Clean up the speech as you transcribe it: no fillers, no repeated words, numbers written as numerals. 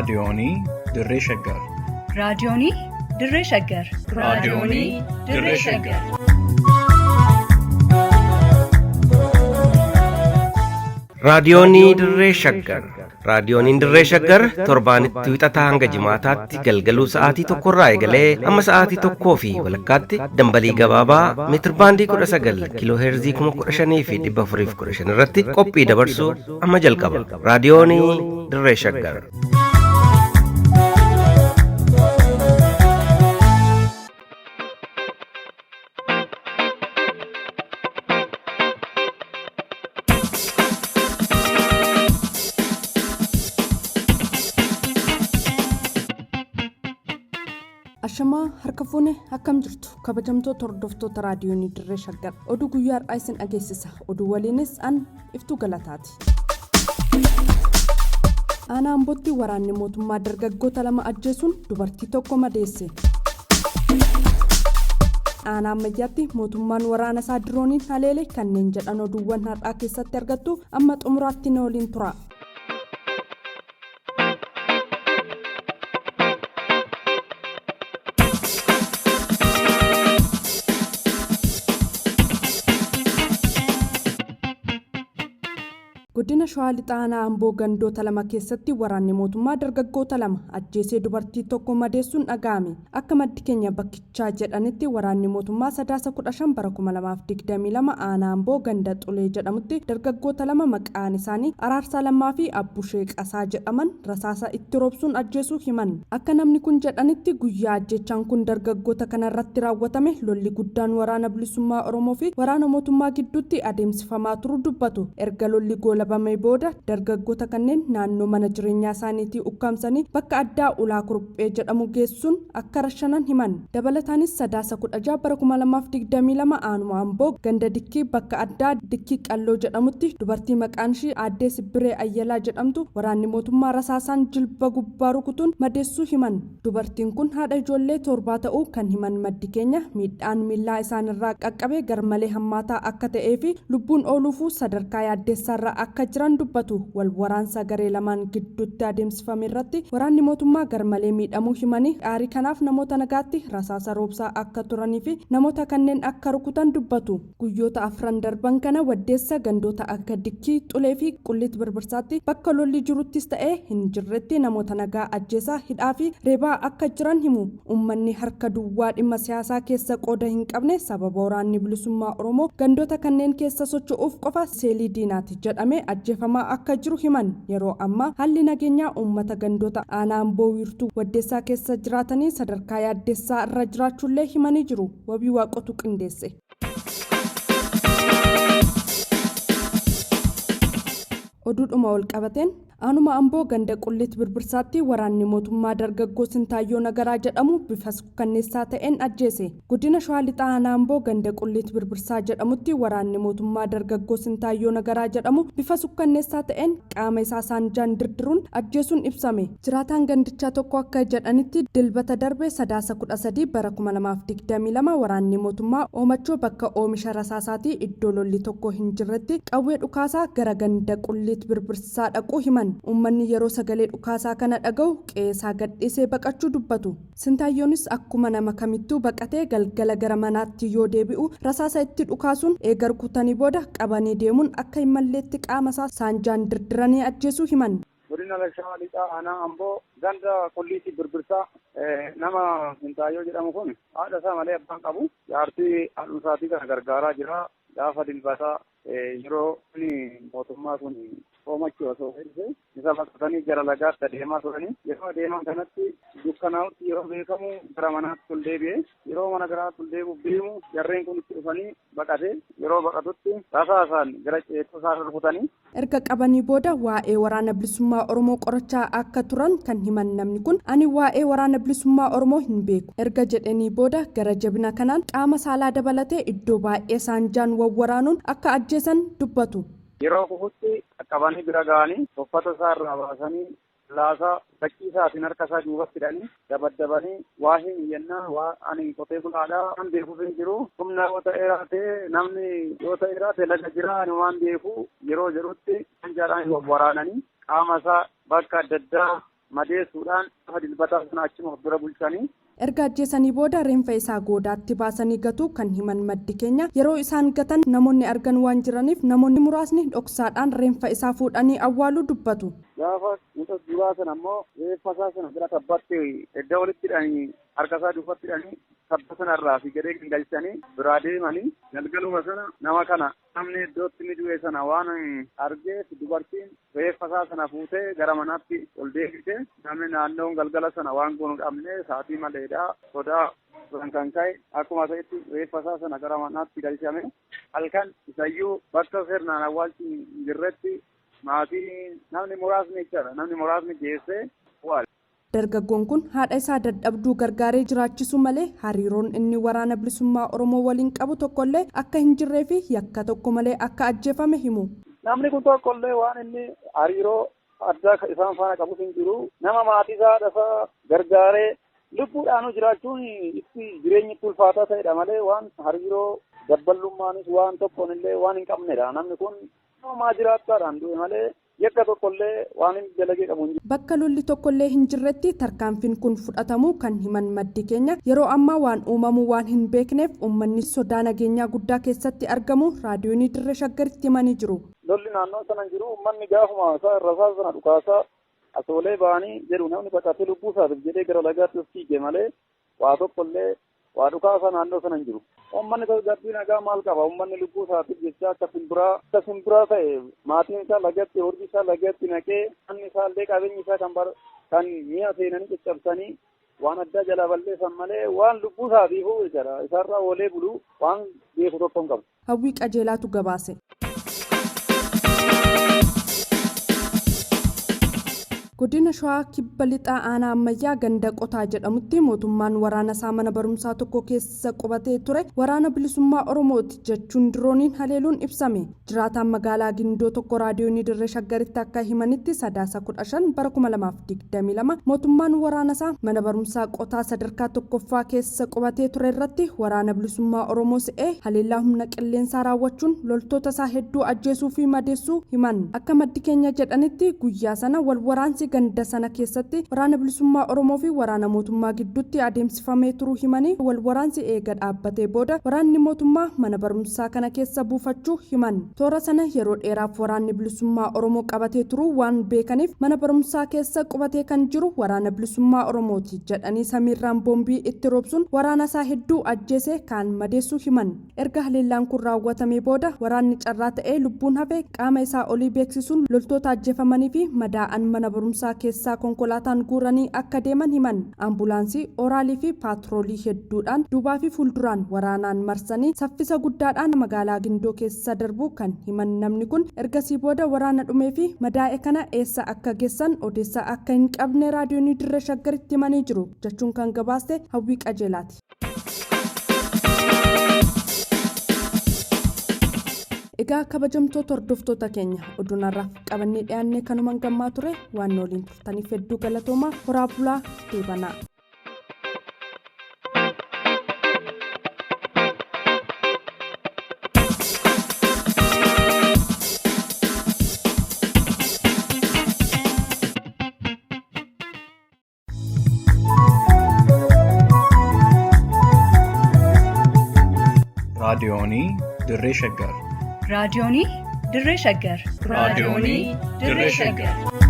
Raadiyoonii Dirree Shaggar. Raadiyoonii Dirree Shaggar. Raadiyoonii Dirree Shaggar. Raadiyoonii Dirree Shaggar. Raadiyooniin Dirree Shaggar torbaanitti wixataa hanga jimaataatti galgaluu sa'aatii tokkorraa eegalee hamma sa'aatii 1:30tti dambalii gabaabaa meetirbaandii 19 kiiloo heerzii 15,415 irratti qophii dabarsuu amma jalqaba. Raadiyoonii Dirree Shaggar. Ashamaa harka fuune akkam jirtu kabajamtoota hordoftoota raadiyoonii Dirree Shaggar oduu guyyaa har'aa isin dhageessisa. Oduu waliinis an Iftuu Galataati. Aanaa Ambootti waraanni mootummaa dargaggoota 2 ajjeesuun dubartii tokko madeesse. Aanaa Ammayyaatti mootummaan waraana isaa dirooniin haleele kanneen jedhan oduuwwan har'aa keessatti argattu amma xumuraatti na waliin tura. Godina Shawaa Lixaa Aanaa Amboo gandoota 2 keessatti waraanni mootummaa dargaggoota 2 ajjeesee dubartii tokko madeessuun dhaga'ame. Akka maddi keenya bakkichaa jedhanitti waraanni mootummaa Sadaasa 15 bara 2022 Aanaa Amboo ganda Xulee jedhamutti dargaggoota 2 maqaan isaanii Araarsaa Lammaa fi Abbushee Qasaa jedhaman rasaasa itti roobsuun ajjeesuu himan. Akka namni kun jedhanitti guyyaa ajjeechaan kun dargaggoota kanarratti raawwatame lolli guddaan waraana bilisummaa Oromoo fi waraana mootummaa gidduutti adeemsifamaa turuu dubbatu. Erga lolli goolabamee booda dargaggoota kanneen naannoo mana jireenyaa isaaniitii ukkaamsanii bakka addaa Ulaa Kuruphee jedhamu geessuun akka rashanan himan. Dabalataanis Sadaasa 16 bara 2022 aanuma Amboo ganda Dikkii bakka addaa Dikkii Qalloo jedhamutti dubartii maqaan ishii Aaddee Sibbiree Ayyalaa jedhamtu waraanni mootummaa rasaasaan jilba gubbaa rukutuun madeessuu himan. Dubartiin kun haadha ijoollee torbaa ta'uu kan himan maddi keenya miidhaan miillaa isaanirraa qaqqabe garmalee hammaataa akka ta'ee fi lubbuun ooluufuu sadarkaa yaaddeessaarra akka jiran dubbatu. Wal waraansa garee lamaan gidduutti adeemsifame irratti waraanni mootummaa garmalee miidhamuu himanii aarii kanaaf namoota nagaatti rasaasa roobsaa akka turanii fi namoota kanneen akka rukutan dubbatu. Guyyoota afran darban kana Waddeessa gandoota akka Dikkii, Xulee fi Qullit Birbirsaatti bakka lolli jiruttis ta'ee hin jirretti namoota nagaa ajjeesaa, hidhaa fi reebaa akka jiran himu. Uummanni harka duwwaa dhimma siyaasaa keessa qooda hin qabne sababa Waraanni Bilisummaa Oromoo gandoota kanneen keessa socho'uuf qofa seelii diinaati jedhamee ajjeefamaa akka jiru himan. Yeroo ammaa haalli nageenyaa uummata gandoota aanaa Amboo Wiirtuu Waddeessaa keessa jiraatanii sadarkaa yaaddessaa irra jiraachuullee himanii jiru. Wabii Waaqotu qindeesse. Oduudhuma walqabateen aanuma Amboo ganda Qullit Birbirsaatti waraanni mootummaa dargaggoo Sintaayyoo Nagaraa jedhamu bifa sukkanneessaa ta'een ajjeese. Godina Shawaa Lixaa aanaa Amboo ganda Qullit Birbirsaa jedhamutti waraanni mootummaa dargaggoo Sintaayyoo Nagaraa jedhamu bifa sukkanneessaa ta'een qaama isaa saanjaan dirdiruun ajjeesuun ibsame. Jiraataan gandichaa tokko akka jedhanitti Dilbata darbe Sadaasa 13 bara 2022 waraanni mootummaa Oomachoo bakka oomisha rasaasaatii iddoo lolli tokko hin jirretti qawwee dhukaasaa gara ganda Qulliit Birbirsaa dhaquu himan. Uummanni yeroo sagalee dhukaasaa kana dhaga'u qe'eesaa gadhiisee baqachuu dubbatu. Sintaayyoonis akkuma nama kamittuu baqatee galgala gara manaatti yoo deebi'u rasaasa itti dhukaasuun eega rukutanii booda qabanii deemuun akka hin malleetti qaamasaa saanjaan dirdiranii ajjeesuu himan. Godina Shawaa Lixaa Aanaa Amboo ganda Qulliitii Birbirsaa nama Sintaayyoo jedhamu kun haadha isaa malee abbaan qabu jaartii haadhuma isaatii kana gargaaraa jira. Gaafa dilbataa yeroo mootummaa kun hoomachuu osoo dhufe isa baqatanii gara lagaatti adeemaa turanii yeroo adeeman kanatti dukkanaa'utti yeroo beekamu gara manaatti ol deebi'e yeroo mana garaatti ol deebi'uuf deemu jarreen kun itti dhufanii baqate yeroo baqatutti rasaasaan gara ceekoo isaa rukutanii. Erga qabanii booda waa'ee Waraana Bilisummaa Oromoo qorachaa akka turan kan himan namni kun, ani waa'ee Waraana Bilisummaa Oromoo hin beeku erga jedheenii booda gara jabina kanaan qaama saalaa dabalatee iddoo baay'ee saanjaan wawwaraanuun akka ajjeesan dubbatu. Yeroo kufutti qaqqabanii bira ga'anii uffata isaa irraa baasanii laasaa fakkii isaatiin harka isaa duubatti hidhanii dabaddabanii waa hin jennaa waa ani qotee bulaadha waan beekuuf hin jiru humna yoo ta'e raate namni yoo ta'e raate laga jira ani waan beeku yeroo jedhutti sanjaadhaan waraananii qaama isaa bakka adda addaa Madeessuudhaan gaafa dilbataa sana achuma of bira bulchanii. Erga ajjeesanii booda reenfa isaa goodaatti baasanii gatu kan himan maddi keenya, yeroo isaan gatan namoonni argan waan jiraniif namoonni muraasni dhoksaadhaan reenfa isaa fuudhanii awwaaluu dubbatu. Gaafa muka duraa sana immoo reeffa isaa sana bira tabbaatti edda walitti hidhanii, harka isaa duubatti hidhanii, tabba sanarraa fi gadee galchanii biraa deemanii, galgaluma sana nama kana namni iddootti ni du'e sana waan argeef dubartiin reeffa isaa sana fuutee gara manaatti ol deebite. Namni naannoon galgala sana waan goonu dhabne, sa'aatii maleedha, sodaa kan ka'e akkuma ta'etti reeffa isaa sana gara manaatti galchame. Halkan isayyuu bakka sirnaan awwaalchi hin jirretti maatii namni muraasni jechaadha, namni muraasni geessee awwaale. Dargaggoon kun haadha isaa dadhabduu gargaaree jiraachisuu malee hariiroon inni Waraana Bilisummaa Oromoo waliin qabu tokkollee akka hin jirree fi yakka tokko malee akka ajjeefame himu. Namni kun tokkollee waan inni hariiroo addaa isaan faana qabus hin jiru. Nama maatii isaa, haadha isaa gargaaree lubbuudhaanuu jiraachuun itti jireenyi itti ulfaataa ta'edha malee waan hariiroo dabballummaanis waan tokkoon illee waan hin qabnedha. Namni kun nama jiraattaadhaan du'e malee yakka tokkollee waan hin dalagee qabu hin jiru. Bakka lolli tokkollee hin jirretti tarkaanfiin kun fudhatamuu kan himan maddi keenya, yeroo ammaa waan uumamu waan hin beekneef uummanni sodaa nageenyaa guddaa keessatti argamu Raadiyoonii Dirree Shaggaritti himanii jiru. Lolli naannoo sana hin jiru. Uummanni gaafuma isaa rasaa sana dhukaasaa asoolee ba'anii jedhu, namni baqatee lubbuu isaatiif jedhee gara lagaatti of fiige malee waa tokkollee waa dhukaasaa naannoo sana hin jiru. Uummanni tasgabbii nagaa maal qaba? Uummanni lubbuu isaatiif jecha akka simbiraa ta'e maatiin isaa lagatti, horii isaa lagatti naqee, manni isaa illee, qabeenyi isaa kan mi'a seenanii caccabsanii waan addaa jalaa balleessan malee waan lubbuu isaatiifuu jechaadha. Isaarraa oolee bulu waan beeku tokko hin qabu. Hawwii Qajeelaatu gabaase. Godina Shawaa Kibba Lixaa Aanaa Ammayyaa ganda Qotaa jedhamutti mootummaan waraana isaa mana barumsaa tokko keessa qubatee ture Waraana Bilisummaa Oromooti jechuun dirooniin haleeluun ibsame. Jiraataan magaalaa Gindoo tokko Raadiyoonii Dirree Shaggaritti akka himanitti, Sadaasa 15 bara 2022 mootummaan waraana isaa mana barumsaa Qotaa sadarkaa tokkoffaa keessa qubatee ture irratti Waraana Bilisummaa Oromoo se'ee haleellaa humna qilleensaa raawwachuun loltoota isaa hedduu ajjeesuu fi madeessuu himan. Akka maddi keenya jedhanitti, guyyaa sana wal waraansi ganda sana keessatti Waraana Bilisummaa Oromoo fi waraana mootummaa gidduutti adeemsifamee turuu himanii, wal waraansi eega dhaabbatee booda waraanni mootummaa mana barumsaa kana keessa buufachuu himan. Toora sana yeroo dheeraaf Waraanni Bilisummaa Oromoo qabatee turuu waan beekaniif mana barumsaa keessa qubatee kan jiru Waraana Bilisummaa Oromooti jedhanii samiirraan boombii itti roobsuun waraana isaa hedduu ajjeese, kaan madeessuu himan. Erga haleellaan kun raawwatamee booda waraanni carraa ta'ee lubbuun hafe qaama isaa olii beeksisuun loltoota ajjeefamanii fi madaa'an mana barumsaa keessaa konkolaataan guuranii akka deeman himan. Ambulaansii, oraalii fi paatroolii hedduudhaan duubaa fi fuulduraan waraanaan marsanii saffisa guddaadhaan magaalaa Gindoo keessa darbuu kan himan namni kun, ergasii booda waraana dhumee fi madaa'e kana eessa akka geessan odeessaa akka hin qabne Raadiyoonii Dirree Shaggaritti himanii jiru jechuun kan gabaaste Hawwii Qajeelaati. Egaa kabajamtoota hordoftoota keenya, oduun har'aaf qabannee dhiyaannee kanumaan gammaa ture. Waan waliin turtaniif hedduu galatoomaa. Horaa bulaa, deebanaa. Raadiyoonii Dirree Shaggar. Raadiyoonii Dirree Shaggar. Raadiyoonii Dirree Shaggar.